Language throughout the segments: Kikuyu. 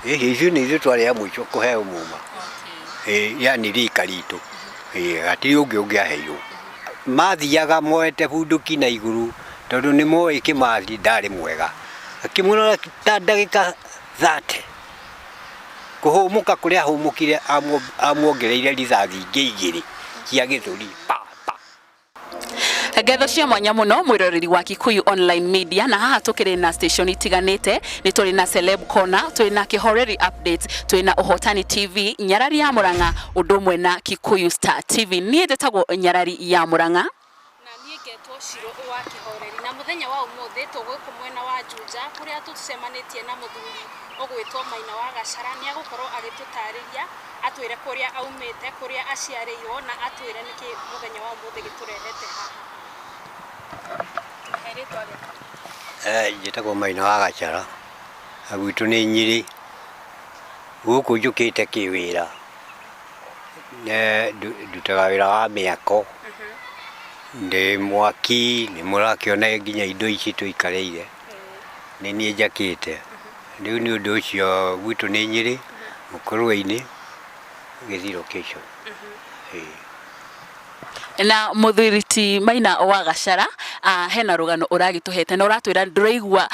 Ĩhĩ, ithuĩ nĩ ithuĩ twarĩ a mũico kũheo muma. Ĩĩ, yani rika ritũ. Ĩĩ, hatirĩ ũngĩ ũngĩaheirwo. Mathiaga moete bunduki na igũrũ tondũ nĩ moĩ Kĩmathi ndarĩ mwega. Akĩmũrora ta ndagĩka 30 kũhũmũka kũrĩa ahũmũkire amuongereire rithathi ingĩ igĩrĩ cia gĩthũri pa pa. Ngetho cia mwanya muno mwiroreri wa Kikuyu Online Media, na haha tukiri na station itiganite. Ni turi na Celeb Corner, turi na Kihoreri Updates, turi na Uhotani TV, Nyarari ya Murang'a, undu umwe na Kikuyu Star TV. Niĩ njĩtagwo Nyarari ya Murang'a. Na niĩ ngetwo Shiro wa Kĩhoreri, na mũthenya wa ũmũthĩ tũgũkũ mwena wa Juja kũrĩa tũcemanĩtie na mũthuri ũgwĩtwo Maina wa Gacara. Nĩ agũkorwo agĩtũtarĩria, atwĩre kũrĩa aumĩte, kũrĩa aciarĩirwo, na atwĩre nĩkĩ mũthenya wa ũmũthĩ gĩtũrehete haha. He rĩtwa rĩaku. Njĩtagwo Maina wa Gacara, na gwitũ nĩ Nyĩrĩ. Gũkũ njũkĩte kĩwĩra, ndutaga wĩra wa mĩako, ndĩ mwaki, nĩ mũrakĩona nginya indo ici tũikarĩire, nĩ niĩ njakĩte. Rĩu nĩ ũndũ ũcio gwitũ nĩ Nyĩrĩ, Mũkũrwe-inĩ, Gĩthii location. Ĩĩ. Na mũthuri ti Maina wa Gacara, hena rũgano ũragĩtũhete na ũratwĩra ndũraigua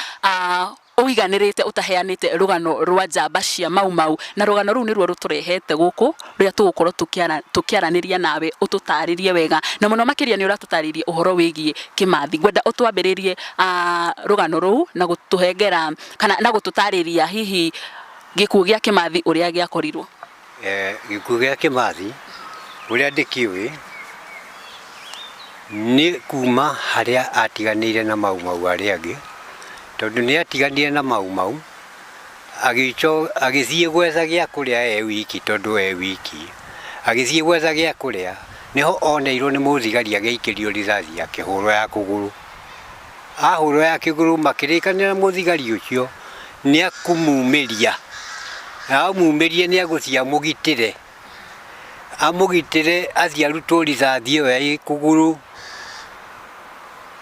ũiganĩrĩte ũtaheanĩte rũgano rwa njamba cia Mau Mau, na rũgano rũu nĩruo rũtũrehete gũkũ rũrĩa tũgũkorwo tũkĩaranĩria nawe ũtũtarĩrie wega, na mũno makĩria nĩ ũratũtarĩria ũhoro wĩgiĩ Kĩmathi. Ngwenda ũtwambĩrĩrie rũgano rũu na gũtũhengera kana na gũtũtarĩria hihi gĩkuũ gĩa Kĩmathi ũrĩa gĩakorirwo. Gĩkuũ gĩa Kĩmathi ũrĩa ndĩkĩũĩ nĩ kuma harĩa atiganĩire na Mau Mau arĩa angĩ, tondũ nĩ atiganire na Mau Mau agĩthiĩ gwetha gĩa kũrĩa e wiki, tondũ e wiki agĩthiĩ gwetha gĩa kũrĩa, nĩho oneirwo nĩ mũthigari agĩikĩrio rithathi akĩhũrwo ya kũgũrũ. Ahũrwo ya kĩgũrũ makĩrĩkanĩra na mũthigari ũcio nĩ akũmumĩria, na amumĩrie nĩ agũthiĩ amũgitĩre, amũgitĩre athiĩ arutwo rithathi ĩyo ya kũgũrũ,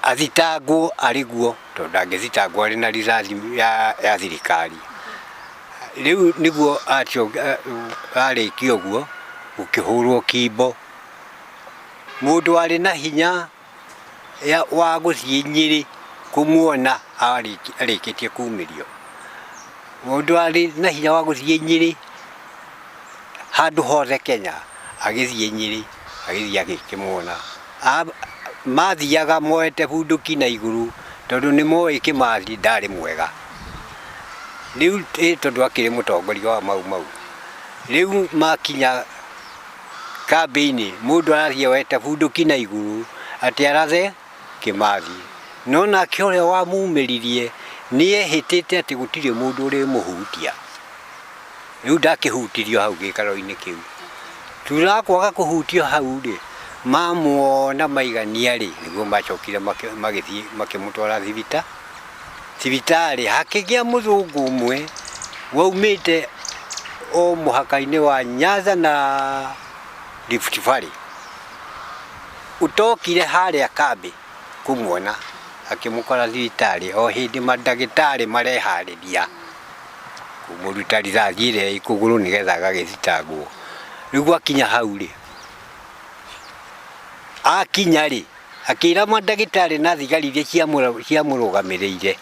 athitangwo arĩ guo, tondũ ndangĩthitangwo arĩ na rithathi ya thirikari. Rĩu nĩguo arĩkia ũguo, gũkĩhũrwo kimbo. Mũndũ warĩ na hinya wa gũthiĩ Nyĩrĩ kũmuona arĩkĩtie kumĩrio. Mũndũ warĩ na hinya wa gũthiĩ Nyĩrĩ handũ hothe Kenya, agĩthiĩ Nyĩrĩ, agĩthiĩ agĩkĩmuona. Mathiaga moete bunduki na igũrũ tondũ nĩ moĩ Kĩmathi ndarĩ mwega. Rĩu tondũ akĩrĩ mũtongoria wa Mau Mau. Rĩu makinya kambĩ-inĩ, mũndũ arathiĩ oete bunduki na igũrũ atĩ arathe Kĩmathi. No nake ũrĩa wamumĩririe nĩ ehĩtĩte atĩ gũtirĩ mũndũ ũrĩmũhutia. Rĩu ndakĩhutirio hau gĩikaro-inĩ kĩu. Thutha wa kwaga kũhutio hau rĩ, mamuona maigania rĩ, nĩguo macokire magĩthiĩ makĩmũtwara thibitarĩ. Hakĩgĩa mũthũngũ ũmwe waumĩte o mũhaka-inĩ wa Nyanza na Rift Valley, ũtokire harĩa kambĩ kũmuona, akĩmũkora thibitarĩ o hĩndĩ mandagĩtarĩ mareharĩria kũmũruta rithathi ĩrĩa ĩ kũgũrũ nĩgetha agagĩthitangwo. Rĩu gwakinya hau rĩ, akinya rĩ, akĩra mandagĩtarĩ na thigari iria ciamũrũgamĩrĩire,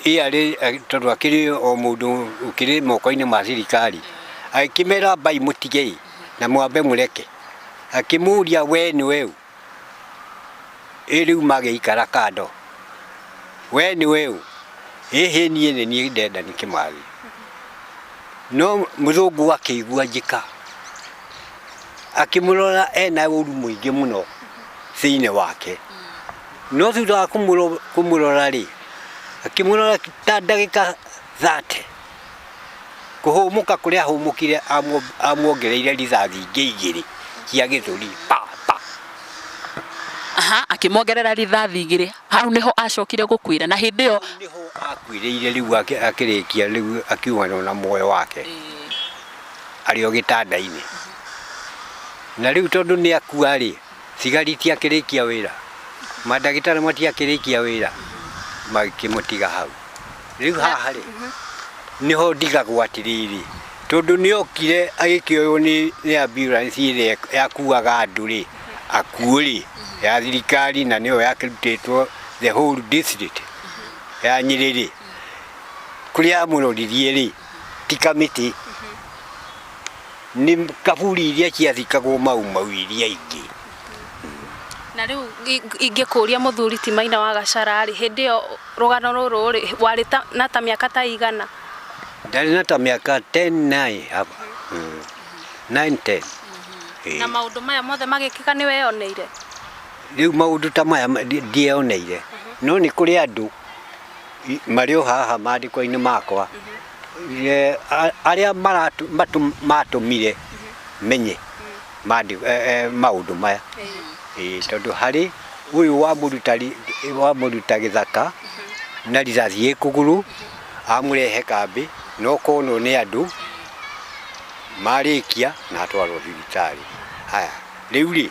ĩ arĩ tondũ akĩrĩ o mũndũ ũkĩrĩ moko-inĩ ma thirikari, agĩkĩmera ambai mũtige na mwambe mũreke. Akĩmũria we nĩwe ũ? Ĩ rĩu magĩikara kando, we nĩwe ũ? Ĩhĩ niĩ nĩ niĩ Dedan Kĩmathi. No mũthũngũ akĩigua njĩka, akĩmũrora ena ũru mũingĩ mũno thĩinĩ wake. No thutha wa kũmũrora rĩ, akĩmũrora ta ndagĩka 30, kũhũmũka kũrĩa ahũmũkire amuongereire rithathi ingĩ igĩrĩ cia gĩthũri pa pa. Aha, akĩmuongerera rithathi igĩrĩ, hau nĩho acokire gũkuĩra, na hĩndĩ ĩyo nĩho akuĩrĩire rĩu akĩrĩkia rĩu akiumana na muoyo wake arĩ o gĩtanda-inĩ. Na rĩu tondũ nĩ akua rĩ, thigari itiakĩrĩkia wĩra, mandagĩtarĩ matiakĩrĩkia wĩra, magĩkĩmũtiga hau. Rĩu haha rĩ, Nĩho ndigagwo atĩrĩrĩ, tondũ nĩokire agĩkĩoywo nĩ ambulance ĩrĩa yakuaga andũ rĩ, akuũ rĩ, ya thirikari na nĩyo yakĩrutĩtwo the whole district ya Nyĩrĩ rĩ, kũrĩa amũroririe rĩ, ti kamĩtĩ, nĩ kaburi iria ciathikagwo Mau Mau iria ingĩ. Na rĩu ingĩkũria mũthuri ti Maina wa Gacara rĩ, hĩndĩ ĩyo rũgano rũrũ rĩ, warĩ na ta mĩaka ta igana? Ndarĩ na ta mĩaka 10 9 hapa. 9 10. Na maũndũ maya mothe magĩkĩka nĩ weyoneire? Rĩu maũndũ ta maya ndieyoneire, no nĩ kũrĩ andũ marĩ o haha maandĩko-inĩ makwa arĩa matũmire menye maũndũ maya. Tondũ harĩ ũyũ wamũruta gĩthaka na rithathi ĩ kũgũrũ, amũrehe kambĩ no konwo nĩ andũ marĩkia na atwarwo thibitarĩ. Haya, rĩu rĩ,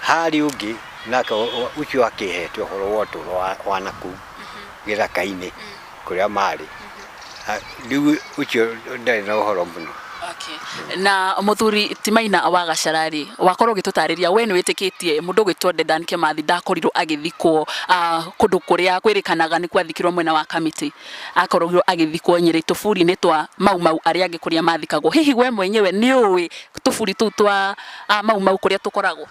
harĩ ũngĩ nake ũcio akĩhete ũhoro wa ũtũro wa nakũu gĩthaka-inĩ kũrĩa marĩ. Rĩu ũcio ndarĩ na ũhoro mũno. Okay. Na mũthuri ti Maina wa Gacara rĩ, wakorwo ũgĩtũtarĩria we nĩ wĩtĩkĩtie mũndũ ũgwĩtwo Dedan Kĩmathi ndakorirwo agĩthikwo kũndũ kũrĩa kwĩrĩkanaga nĩ gwathikirwo mwena wa Kamiti, akorirwo agĩthikwo Nyĩrĩ tũburi-inĩ twa Mau Mau arĩa angĩ kũrĩa mathikagwo. Hihi we mwenyewe nĩ ũĩ tũburi tũu twa Mau Mau kũrĩa tũkoragwo?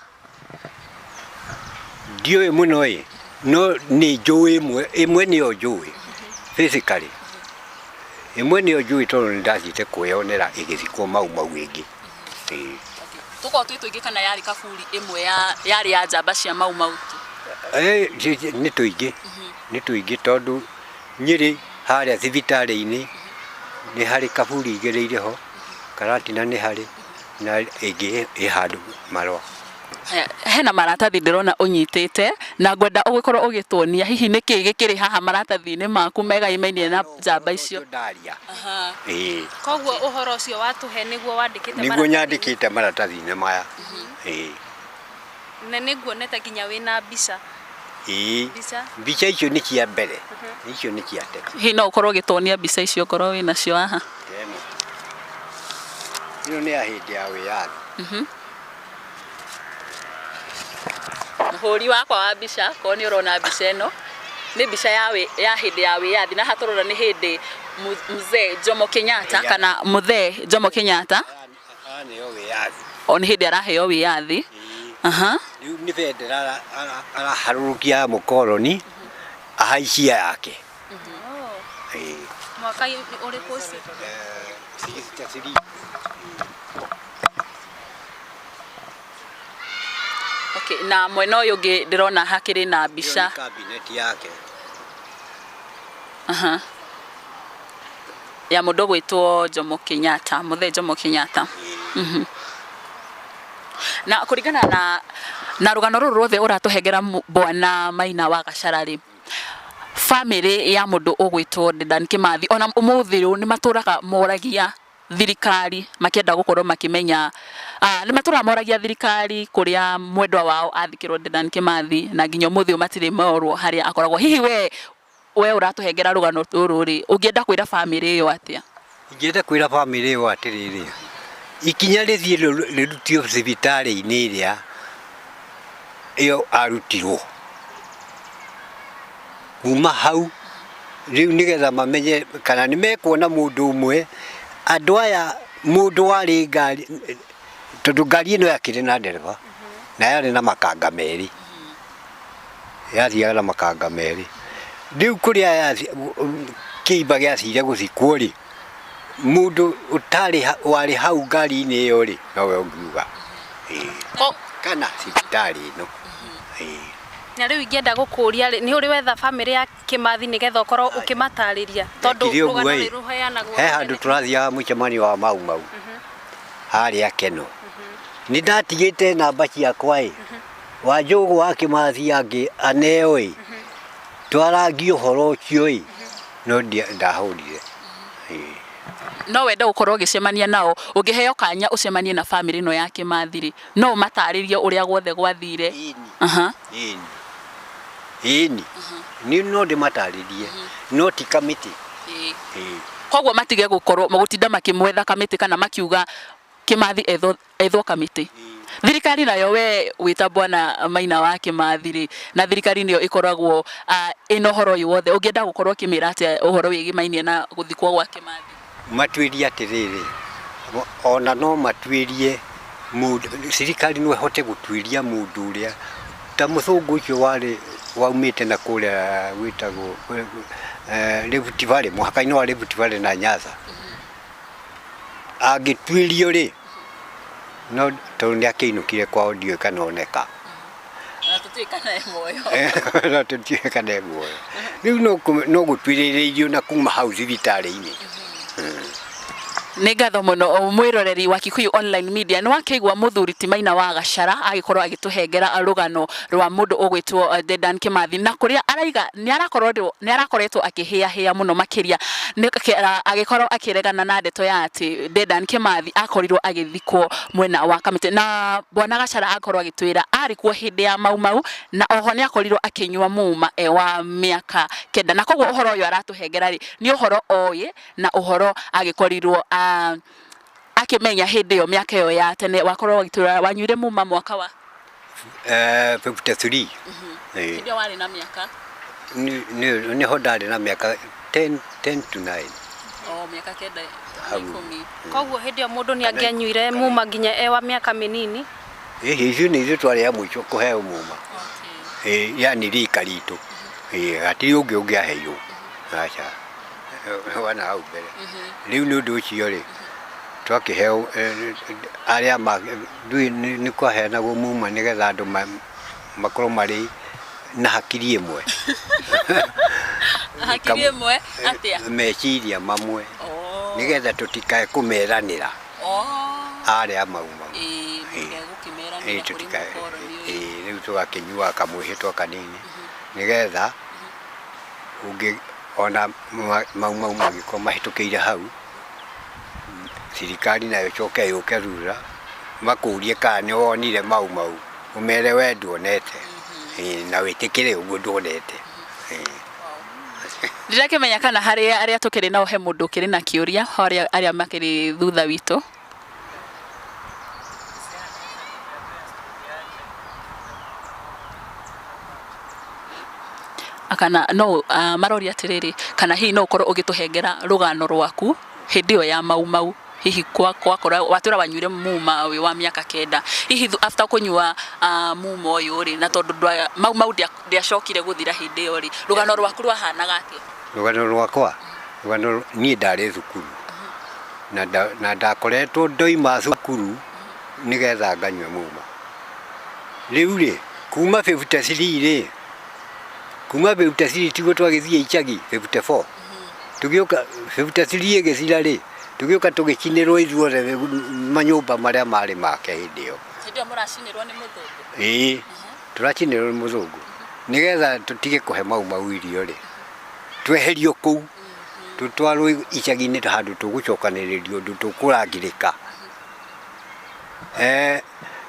Ndiũĩ mũno ĩ, no nĩ njũĩ ĩmwe, ĩmwe nĩyo njũĩ physically. Ĩmwe nĩyo njũĩ tondũ nĩ ndathiĩte kwĩyonera ĩgĩthikwo Mau Mau ĩngĩ. Ĩĩ. Tũkoragwo twĩ tũingĩ kana yarĩ kaburi ĩmwe ya yarĩ ya njamba cia Mau Mau tu? Nĩ tũingĩ, nĩ tũingĩ tondũ Nyĩrĩ harĩa thibitarĩ-inĩ nĩ harĩ kaburi igĩrĩ irĩ ho, Karatina nĩ harĩ na ĩngĩ ĩ handũ Marwa. Hena maratathi ndĩrona ũnyitĩte na ngwenda ũgĩkorwo ũgĩtuonia hihi nĩkĩ gĩkĩrĩ haha maratathi-inĩ maku megaimainie na njamba icio. Ndaria. Ĩĩ. Koguo ũhoro ũcio watũhe nĩguo wandĩkĩte? Nĩguo nyandĩkĩte maratathi-inĩ maya. Ĩĩ. Na nĩnguonete nginya wĩna mbica. Ĩĩ. Mbica icio nĩ cia mbere. Icio nĩ cia tene. Hihi no ũkorwo ũgĩtuonia mbica icio okorwo wĩ nacio haha? Ĩno nĩ ya hĩndĩ ya wĩyathi. Mũhũri wakwa wa mbica, korwo nĩ ũrona mbica ĩno, nĩ mbica ya hĩndĩ ya wĩyathi, na haha tũrona nĩ hĩndĩ mzee Jomo Kenyatta kana mũthee Jomo Kenyatta o nĩ hĩndĩ araheo wĩyathi. Rĩu nĩ bendera araharũrũkia ya mũkoroni ahaicia yake. Mwaka ũrĩkũ ũcio? 63. Okay, na mwena ũyũ ũngĩ ndĩrona hakĩrĩ na mbica. Cabinet yake. Ya mũndũ ũgwĩtwo Jomo Kenyatta, mũthee Jomo Kenyatta. Na kũringana na rũgano rũrũ ruothe ũratũhengera bwana Maina wa Gacara rĩ, bamĩrĩ ya mũndũ ũgwĩtwo Dedan Kĩmathi ona ũmũthĩ ũyũ nĩ matũraga moragia thirikari makĩenda gũkorwo makĩmenya, nĩ matũraga moragia thirikari kũrĩa mwendwa wao athikĩrwo Dedan Kĩmathi, na nginya ũmũthĩ ũyũ matirĩ morwo harĩa akoragwo. Hihi we ũratũhengera rũgano rũrũ rĩ, ũngĩenda kwĩra bamĩrĩ ĩyo atĩa? Ingĩenda kwĩra bamĩrĩ ĩyo atĩrĩrĩ, ikinya rĩthiĩ rĩrutio thibitarĩ-inĩ ĩrĩa ĩyo arutirwo. Kuma hau rĩu nĩgetha mamenye kana nĩ mekuona mũndũ ũmwe, andũ aya mũndũ warĩ ngari, tondũ ngari ĩno yakĩrĩ na ndereba na yarĩ na makanga merĩ, yathiaga na makanga merĩ. Rĩu kũrĩa kĩimba gĩathire gũthikwo rĩ, mũndũ ũtarĩ warĩ hau ngari-inĩ ĩyo rĩ, nowe ũngiuga kana thibitarĩ ĩno. Na rĩu ingĩenda gũkũria rĩ, nĩ ũrĩ wetha bamĩrĩ ya Kĩmathi nĩgetha ũkorwo ũkĩmatarĩria, tondũ rũgano rĩ rũheanagwo? He handũ tũrathiaga mũcemanio wa Mau Mau harĩa Keno, nĩ ndatigĩte namba ciakwa ĩ, wa Njũgũ wa Kĩmathi angĩ aneo ĩ, twarangie ũhoro ũcio ĩ, no ndahũrire. No wende gũkorwo ũgĩcemania nao? Ũngĩheo kanya ũcemanie na bamĩrĩ ĩno ya Kĩmathi rĩ, no ũmatarĩrie ũrĩa guothe gwathire? Ĩni, ĩni, niĩ no ndĩmatarĩrie, no ti kamĩtĩ. Koguo matige gukorwo gutinda makimwetha kamiti kana makiuga Kimathi ethwo kamiti. Thirikari nayo we wita bwana Maina wa Kimathi ri, na thirikari niyo ikoragwo ina uhoro uyu wothe, ungienda gukorwo ukimira atia uhoro wigimainie na guthikwo gwa Kimathi? Matuĩrie atĩrĩrĩ, ona no matuĩrie mũndũ, thirikari no ĩhote gũtuĩria mũndũ ũrĩa ta mũthũngũ ũcio warĩ waumĩte na kũrĩa gwĩtagwo Rift Valley, mũhaka-inĩ wa Rift Valley na Nyanza. Angĩtuĩrio rĩ, no tondũ nĩ akĩinũkire kwao ndiũĩ kana oneka. Na tũtiũĩ kana e muoyo. No tũtiũĩ kana e muoyo. Rĩu no gũtuĩrĩrĩirio na kuma hau thibitarĩ-inĩ. Nĩ ngatho mũno mwĩroreri wa Kikuyu Online Media. Nĩ wakĩigua mũthuri ti Maina wa Gachara agĩkorwo agĩtũhengera rũgano rwa mũndũ ũgwĩtwo Dedan Kimathi, na kũrĩa araiga nĩ arakoretwo akĩhĩahĩa mũno makĩria agĩkorwo akĩregana na ndeto ya atĩ Dedan Kimathi akorirwo agĩthikwo mwena wa Kamĩtĩ, na bwana Gachara akorwo agĩtwĩra arĩ kuo hĩndĩ ya Mau Mau, na oho nĩ akorirwo akĩnyua muma e wa mĩaka 9, na koguo ũhoro ũyũ aratũhengera rĩ nĩ ũhoro oĩ na ũhoro agĩkorirwo akĩmenya hĩndĩ ĩyo mĩaka ĩyo ya tene. Wakorwo ũgĩtwĩra wanyuire muma mwaka wa 53. Hĩndĩ ĩyo warĩ na mĩaka? Nĩho ndarĩ na mĩaka 10 to 9. O mĩaka 9 na 10. Koguo hĩndĩ ĩyo mũndũ nĩ angĩanyuire muma nginya e wa mĩaka mĩnini? Ĩĩ, icio nĩ ithuĩ twarĩ a mũico kũheo muma. Yani rika ritũ. Hatirĩ ũngĩ ũngĩaheirwo. Aca. Wana hau mbere. Rĩu nĩ ũndũ ũcio rĩ, twakĩheo arĩa nĩ kwaheanagwo muma nĩgetha andũ makorwo marĩ na hakiri ĩmwe. Hakiri ĩmwe atĩa? Meciria mamwe. Nĩgetha tũtikae kũmeranĩra. Arĩa Mau Mau. Rĩu tũgakĩnyua kamwĩhĩtwa kanini nĩgetha ũngĩ ona Mau Mau mangĩkorwo mahĩtũkĩire hau, thirikari nayo ĩcoke yũke thutha makũrie kana nĩ wonire Mau Mau, ũmere we nduonete, na wĩtĩkĩre ũguo nduonete. Ndirakĩmenya kana harĩ arĩa tũkĩrĩ nao he mũndũ ũkĩrĩ na kĩũria, arĩa makĩrĩ thutha witũ. Kana no maroria atĩrĩrĩ, kana hihi no ũkorwo ũgĩtũhengera rũgano rwaku hĩndĩ ĩyo ya Mau Mau, hihi kwakora watwĩra wanyuire muma wĩ wa mĩaka 9, hihi after kũnyua muma ũyũ rĩ, na tondũ Mau Mau ndĩacokire gũthira hĩndĩ ĩyo rĩ, rũgano rwaku rwahanaga atĩa? Rũgano rwakwa, rũgano niĩ ndarĩ thukuru na ndakoretwo ndoima thukuru nĩgetha nganyue muma. Rĩu rĩ, kuma 53 rĩ, kuma 53 tiguo twagĩthiĩ icagi 54. Tũgĩũka 53 ĩgĩthira rĩ, tũgĩũka tũgĩcinĩrwo ithuothe manyũmba marĩa marĩ make hĩndĩ ĩyo. Hĩndĩ ĩyo mũracinĩrwo nĩ mũthũngũ? Ĩĩ, tũracinĩrwo nĩ mũthũngũ. Nĩgetha tũtige kũhe Mau Mau irio rĩ, tweherio kũu, tũtwarwo icagi-inĩ handũ tũgũcokanĩrĩrio ũndũ tũkũrangĩrĩka.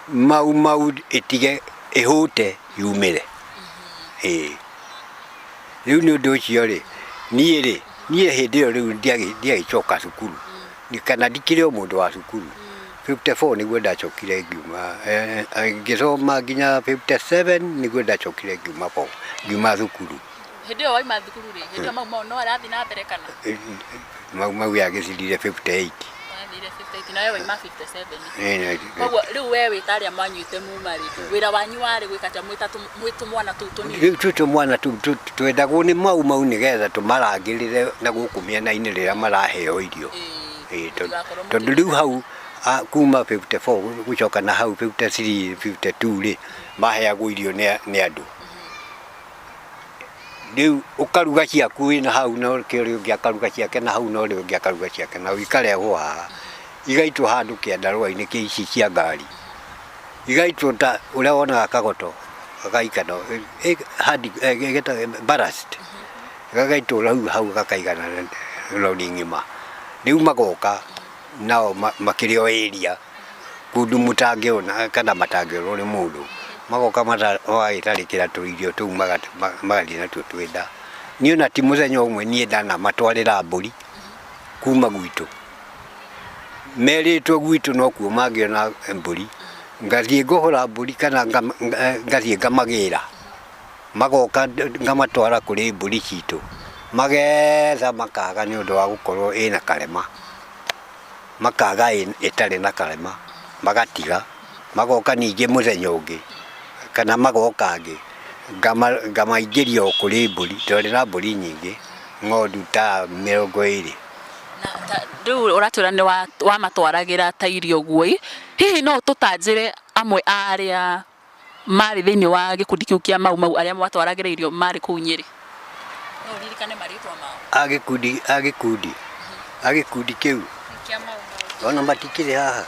Mau Mau ĩtige ĩhũte yumĩre. Ĩĩ. Rĩu nĩ ũndũ ũcio rĩ, niĩ rĩ, niĩ hĩndĩ ĩyo rĩu ndiagĩcoka cukuru, kana ndikĩrĩ o mũndũ wa cukuru. 54 nĩguo ndacokire ngiuma, ngĩthoma nginya 57 nĩguo ndacokire ngiuma ngiuma thukuru. Hĩndĩ ĩyo wauma thukuru rĩ, hĩndĩ ĩyo Mau Mau no arathiĩ na mbere kana? Mau Mau yagĩthirire 58. Wathire 58 na wewe wauma 57. Koguo rĩu we wĩ ta arĩa mwanyuĩte muma rĩ, wĩra wanyu warĩ gwĩka atĩa mwĩ tũmwana tũu tũnini? Rĩu twĩ tũmwana tũu twendagwo nĩ Mau Mau nĩgetha tũmarangĩrĩre na gũkũ mĩena-inĩ rĩrĩa maraheo irio. Tondũ rĩu hau kuma 54 gũcoka na hau 53 52 rĩ, maheagwo irio nĩ andũ. Rĩu ũkaruga ciaku wĩna hau na ũrĩa ũngĩ akaruga ciake na hau na ũrĩa ũngĩ akaruga ciake na hau, ikarehwo haha igaitwo handũ kĩandarũa-inĩ kĩa ici cia ngari, igaitwo ta ũrĩa wonaga kagoto gagaikana ballast, gagaitwo rĩu hau gakaigana rori ng'ima. Rĩu magoka nao makĩrĩ o area kũndũ mũtangĩona kana matangĩonwo nĩ mũndũ, magoka magagĩtharĩkĩra tũirio tũu magathiĩ natuo twĩnda. Niĩ ona ti mũthenya ũmwe niĩ ndanamatwarĩra mbũri. Kuma gwitũ. Merĩtwo gwitũ nokuo mangĩona mbũri. Ngathiĩ ngũgũra mbũri kana ngathiĩ ngamagĩra. Magoka ngamatwara kũrĩ mbũri citũ. Magetha makaga nĩ ũndũ wa gũkorwo ĩna karema. Makaga ĩtarĩ na karema. Magatiga. Magoka ningĩ mũthenya ũngĩ kana magoka angĩ ngamaingĩria o kũrĩ mbũri. Twarĩ na mbũri nyingĩ, ng'ondu ta 20. Rĩu ũratwĩra nĩ wamatwaragĩra ta irio ũguo ĩ, hihi no ũtũtanjĩre amwe a arĩa marĩ thĩinĩ wa gĩkundi kĩu kĩa Mau Mau arĩa mwatwaragĩra irio marĩ kũu Nyĩrĩ? No ũririkane marĩtwa mao? A gĩkundi a gĩkundi a gĩkundi kĩu Kĩa Mau Mau. Ona matikĩrĩ haha.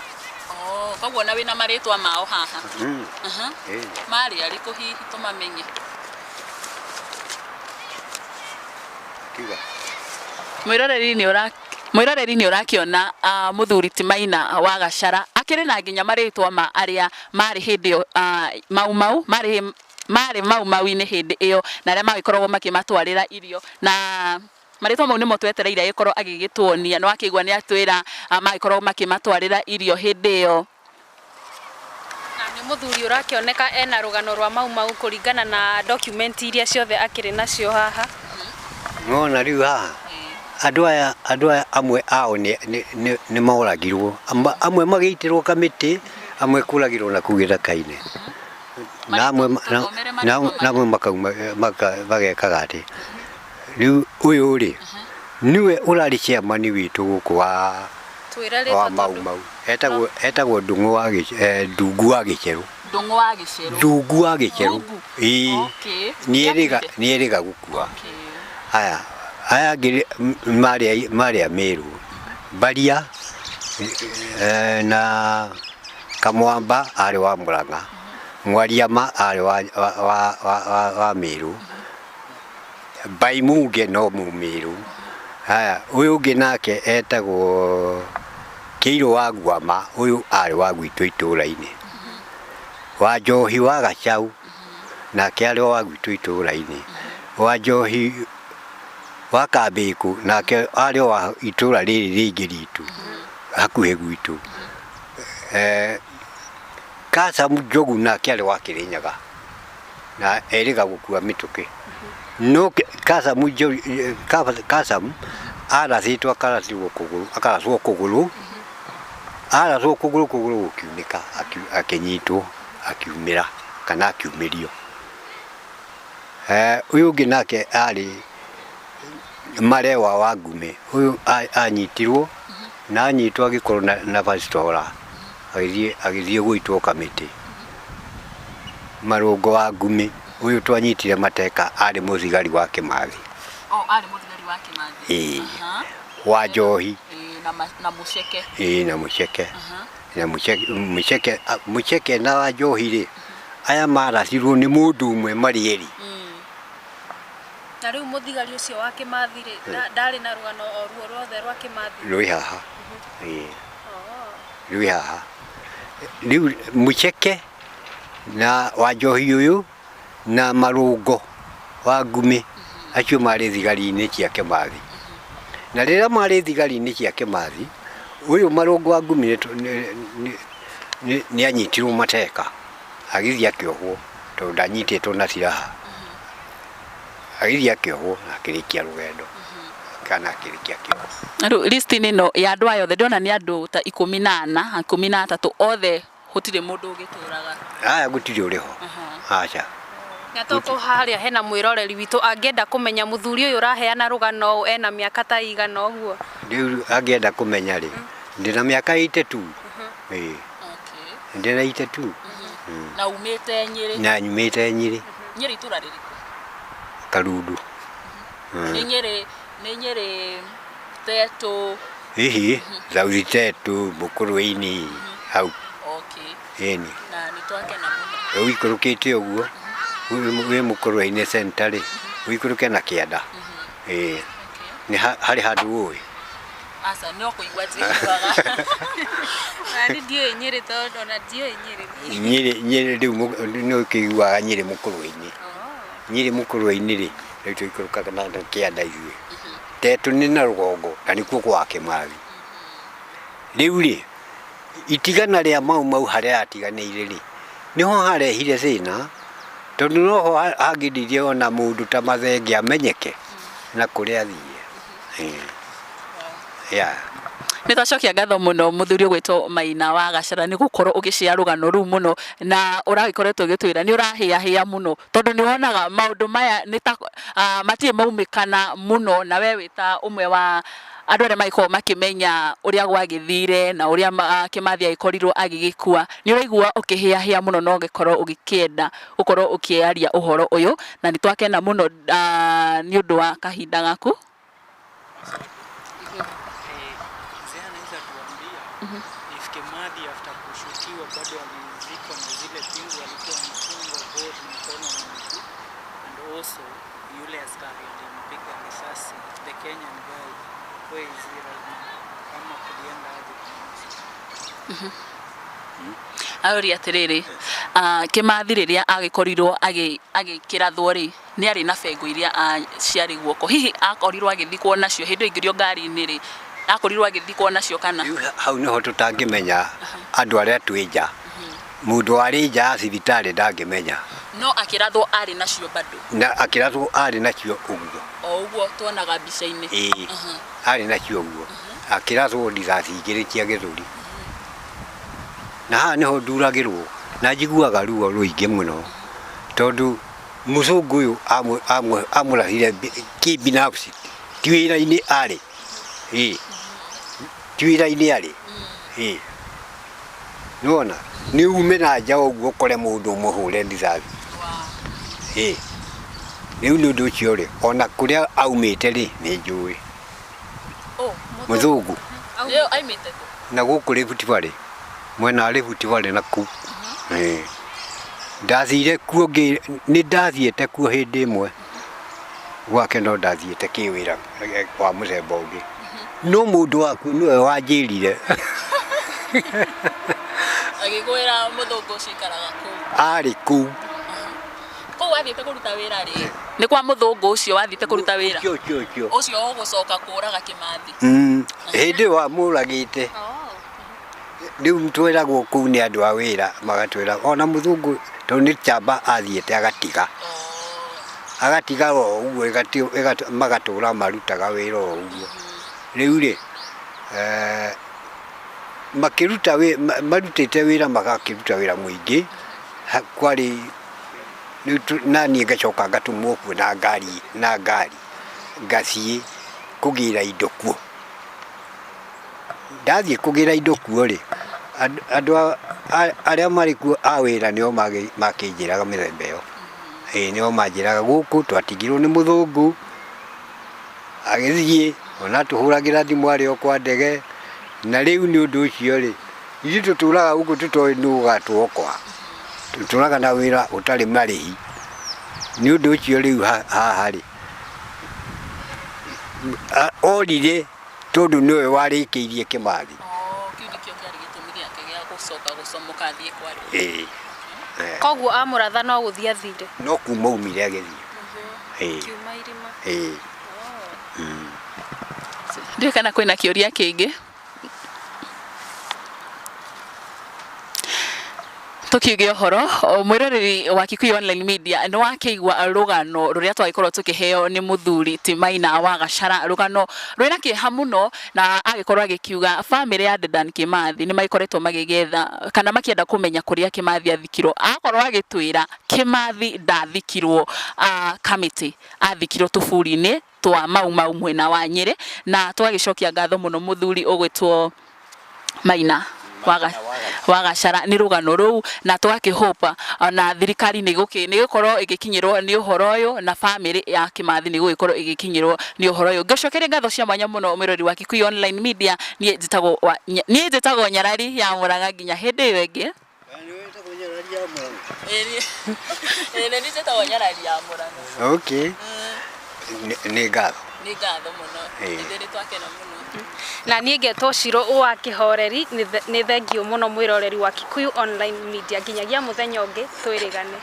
Oh, koguo ona wĩna marĩtwa mao haha. Mm. Marĩ arĩkũ hihi tũmamenye? Tiga. Mwĩroreri nĩ ũra mwĩroreri nĩ ũrakĩona mũthuri ti Maina wa Gachara akĩrĩ na nginya marĩtwa ma arĩa marĩ hĩndĩ ĩyo Mau Mau marĩ marĩ Mau Mau-inĩ hĩndĩ ĩyo na arĩa magĩkoragwo makĩmatwarĩra irio na marĩtwa mau nĩmo twetereire agĩkorwo agĩgĩtuonia nĩ wakĩigua nĩ atwĩra magĩkoragwo makĩmatwarĩra irio hĩndĩ ĩyo. Na nĩ mũthuri ũrakĩoneka ena rũgano rwa Mau Mau kũringana na document iria ciothe akĩrĩ nacio haha. Nĩwona rĩu haha andũ aya andũ aya amwe ao nĩ nĩ nĩ nĩ moragirwo amwe magĩitĩrwo kamĩtĩ amwe kũragirwo na kũu gĩthaka-inĩ na amwe na amwe makauma magekaga atĩ rĩu ũyũ rĩ nĩwe ũrarĩ chairman witũ gũkũ wa Twĩre wa rĩtwa Mau tondũ Mau etagwo etagwo Ndung'u wa Ndungu wa Gĩcherũ. Ndung'u wa Gĩcherũ. Ndungu wa Gĩcherũ. Ndungu. Ĩĩ. Okay. Nĩerĩga nĩerĩga gũkua. Okay. Aya aya angĩ marĩ marĩ a Meru Mbaria na Kamwamba arĩ wa Murang'a, Mwariama arĩ wa wa wa wa wa Meru, Mbaimunge no Mũmĩrũ. Haya ũyũ ũngĩ nake etagwo Kĩirũ wa Guama, ũyũ arĩ wa gwitũ itũũra-inĩ. Wa Njohi wa Gacau nake arĩ wa gwitũ itũũra-inĩ. Wa Njohi wa Kambĩkũ nake arĩ wa itũũra rĩrĩ rĩngĩ ritũ hakuhĩ gwitũ. Kacamu Njogu nake arĩ wa Kĩrĩnyaga na erĩga gũkua mĩtũkĩ. No Kacamu Njogu Kacamu arathĩtwo akarathirwo kũgũrũ akarathwo kũgũrũ arathwo kũgũrũ kũgũrũ gũkiunĩka akĩnyitwo akiumĩra kana akiumĩrio. Ũyũ ũngĩ nake arĩ Marewa wa Ngume ũyũ anyitirwo na anyitwo agĩkorwo na bastola agĩthiĩ agĩthiĩ gũitwo kamĩtĩ. Marũngo wa Ngume ũyũ twanyitire mateka arĩ mũthigari wa Kĩmathi. Oh, arĩ mũthigari wa Kĩmathi. Ĩĩ. Wa Njohi. Ĩĩ, na na Mũceke. Ĩĩ, na Mũceke. Na Mũceke Mũceke Mũceke na wa Njohi rĩ aya marathirwo nĩ mũndũ ũmwe marĩ erĩ. Na rĩu mũthigari ũcio wa Kĩmathi rĩ ndarĩ na rũgano o ruo ruothe rwa Kĩmathi? Rwĩ haha. Ĩĩ. Rwĩ haha. Rĩu Mũceke na wa Njohi ũyũ na Marũngo wa Ngume acio marĩ thigari-inĩ cia Kĩmathi. Na rĩrĩa marĩ thigari-inĩ cia Kĩmathi ũyũ Marũngo wa Ngume nĩ anyitirwo mateka agĩthiĩ akĩohwo tondũ ndanyitĩtwo na silaha. Agĩthiĩ akĩohwo na akĩrĩkia rũgendo kana akĩrĩkia kĩoho. Rĩu list-inĩ ĩno ya andũ aya othe ndĩrona nĩ andũ ta 14 13 othe gũtirĩ mũndũ ũgĩtũraga. Aya gũtirĩ ũrĩ ho. Aca. Na toko harĩa hena mwĩroreri witũ angĩenda kũmenya mũthuri ũyũ ũraheana rũgano ũũ ena mĩaka ta igana ũguo. Rĩu angĩenda kũmenya rĩ ndĩna mĩaka 82. Ĩĩ. Okay. Ndĩna 82. Na umĩte Nyĩrĩ? Na nyumĩte Nyĩrĩ. Nyĩrĩ itũra rĩrĩkũ? Karundu. Nĩ Nyĩrĩ nĩ Nyĩrĩ Tetũ. Hihi Thauthi Tetũ Mũkũrwe-inĩ hau. Okay. Ĩni. Na nĩ twakena mũno. Ũikũrũkĩte ũguo wĩ Mũkũrwe-inĩ center rĩ ũikũrũke na kĩanda. Ĩĩ. Nĩ harĩ handũ ũĩ? Aca no kũigua njiguaga. Na niĩ ndiũĩ Nyĩrĩ tondũ ona ndiũĩ Nyĩrĩ. Nyĩrĩ Nyĩrĩ rĩu nĩ ũkĩiguaga Nyĩrĩ Mũkũrwe-inĩ. Nyĩrĩ Mũkũrwe-inĩ rĩ rĩu tũikũrũkaga na kĩanda ithuĩ. Tetũ nĩ na rũgongo. Na nĩkuo kwa Kĩmathi. Rĩu rĩ, itigana rĩa Mau Mau harĩa yatiganĩire rĩ, nĩho harehire thĩna, tondũ noho hangĩndirie ona mũndũ ta Mathenge amenyeke na kũrĩa athiĩ. Yeah. Nä twacokia ngatho må no må thuri å Maina wa Gacara nä gå korwo å gä cea rå gano rå u må no na å ragä koretwo å gä twä ra nä å rahä ahä a må no tondå nä wonaga maå ndå maya nä ta matirä maumä kana må no na we wä ta å mwe wa andå arä a magäkorwo makĩmenya ũrĩa gwagĩthire na ũrĩa Kĩmathi agĩkorirwo agĩgĩkua. Nĩ ũraigua ũkĩhĩahĩa mũno na ũgĩkorwo ũgĩkĩenda gũkorwo ũkĩaria ũhoro ũyũ na nĩ twakena mũno nĩ ũndũ wa kahinda gaku. Mzee anaweza tuambia if Kimathi after kushutiwa bado alizikwa na zile pingu alikuwa amefungwa both mkono na miguu, and also yule askari alimpiga risasi, the Kenyan guy, where is he right now? Kama kulienda aje kumhusu? Aroria atĩrĩrĩ, Kĩmathi rĩrĩa agĩkorirwo agĩkĩrathwo rĩ, nĩ arĩ na bengo iria ciarĩ guoko, hihi akorirwo agĩthikwo nacio hĩndĩ ĩyo aingĩrio ngari-inĩ rĩ, akorirwo agĩthikwo nacio kana? Rĩu hau nĩho tũtangĩmenya andũ arĩa twĩ nja. Mũndũ warĩ nja ya thibitarĩ ndangĩmenya. No akĩrathwo arĩ nacio bado? Na akĩrathwo arĩ nacio ũguo. O ũguo tuonaga mbica-inĩ. Ĩĩ, arĩ nacio ũguo. Akĩrathwo rithathi igĩrĩ cia gĩthũri. Na haha nĩho nduragĩrwo na njiguaga ruo rũingĩ mũno tondũ mũcũngũ ũyũ amũrathire kĩbinafsi, ti wĩra-inĩ arĩ. Ĩĩ, ti wĩra-inĩ arĩ. Ĩĩ, nĩwona nĩ ume na nja ũguo ũkore mũndũ ũmũhũre rithathi. Ĩĩ, rĩu nĩ ũndũ ũcio rĩ, ona kũrĩa aumĩte rĩ, nĩ njũĩ. Mũthũngũ. Rĩu aumĩte kũ? Na gũkũ Rift Valley, mwena wa Rift Valley na kũu. Ĩĩ, ndathire kuo nĩ ndathiĩte kuo hĩndĩ ĩmwe gwake, no ndathiĩte kĩwĩra wa mũthemba ũngĩ, no mũndũ waku nĩwe wanjĩrire. Agĩkwĩra mũthũngũ ũcio aikaraga kũu? Arĩ kũu. Kũu wathiĩte kũruta wĩra rĩ, nĩ kwa mũthũngũ ũcio wathiĩte kũruta wĩra? Ũcio ũcio ũcio. Ũcio ũgũcoka kũraga Kĩmathi? Hĩndĩ ĩyo amũragĩte. Rĩu twĩragwo kũu nĩ andũ a wĩra, magatwĩra ona mũthũngũ tondũ nĩ chamba athiĩte agatiga. Agatiga o ũguo, magatũra marutaga wĩra o ũguo. Rĩu rĩ, makĩruta marutĩte wĩra, magakĩruta wĩra mũingĩ, kwarĩ rĩu naniĩ ngacoka ngatũmwo kuo na ngari ngathiĩ kũgĩra indo kuo. Ndathiĩ kũgĩra indo kuo rĩ, andũ arĩa marĩ kuo a wĩra nĩo makĩnjĩraga mĩthemba ĩyo. Ĩĩ, nĩo manjĩraga gũkũ twatigirwo nĩ mũthũngũ agĩthiĩ, ona tũhũragĩra thimũ arĩ o kwa ndege, na rĩu nĩ ũndũ ũcio rĩ, ithuĩ tũtũraga gũkũ tũtoĩ nũ ũgatwokoa. Tũtũraga na wĩra ũtarĩ marĩhi. Nĩ ũndũ ũcio rĩu haha rĩ, orire tondũ nĩwe warĩkĩirie Kĩmathi. Kĩu nĩkĩo kĩarĩ gĩtũmi gĩake gĩa gũcoka gũcomoka athiĩ kwarĩ. Ĩĩ. Koguo amũratha no gũthiĩ athire? No kuma aumire agĩthiĩ. Ĩĩ. Kiuma irima. Ĩĩ. Ndiũĩ kana kwĩna kĩũria kĩngĩ. Tukiuge ũhoro mwĩroreri wa Kikuyu Online Media nĩ wakĩigua rũgano rũrĩa twagĩkorwo tũkĩheo nĩ mũthuri ti Maina wa Gacara, rũgano rwĩna kĩeha mũno, na agĩkorwo agĩkiuga bamĩrĩ ya Dedan Kĩmathi nĩ magĩkoretwo magĩgĩetha kana makĩenda kũmenya kũrĩa Kĩmathi athikirwo. Akorwo agĩtwĩra Kĩmathi ndathikirwo Kamĩtĩ, athikirwo tũburi-inĩ twa Mau Mau mwena wa Nyĩrĩ. Na twagĩcokia ngatho mũno mũthuri ũgwĩtwo Maina wa Gacara nĩ rũgano rũu, na tũgakĩhopa na thirikari nĩ gũkorwo ĩgĩkinyĩrwo nĩ ũhoro ũyũ, na bamĩrĩ ya Kĩmathi nĩ gũgĩkorwo ĩgĩkinyĩrwo nĩ ũhoro ũyũ. Ngĩcokeria ngatho cia mwanya mũno mwĩrori wa Kikuyu Online Media. Niĩ njĩtagwo Nyarari ya Mũrang'a, nginya hĩndĩ ĩyo ĩngĩ. Ĩĩ, nĩ njĩtagwo Nyarari ya Mũrang'a. Okay. Nĩ ngatho. Nĩ ngatho mũno. Ithuĩ nĩ twakena mũno. Na niĩ ngetwo Shiro wa Kĩhoreri. Nĩ thengiũ mũno mwĩroreri wa Kikuyu Online Media, nginyagia mũthenya ũngĩ twĩrĩgane.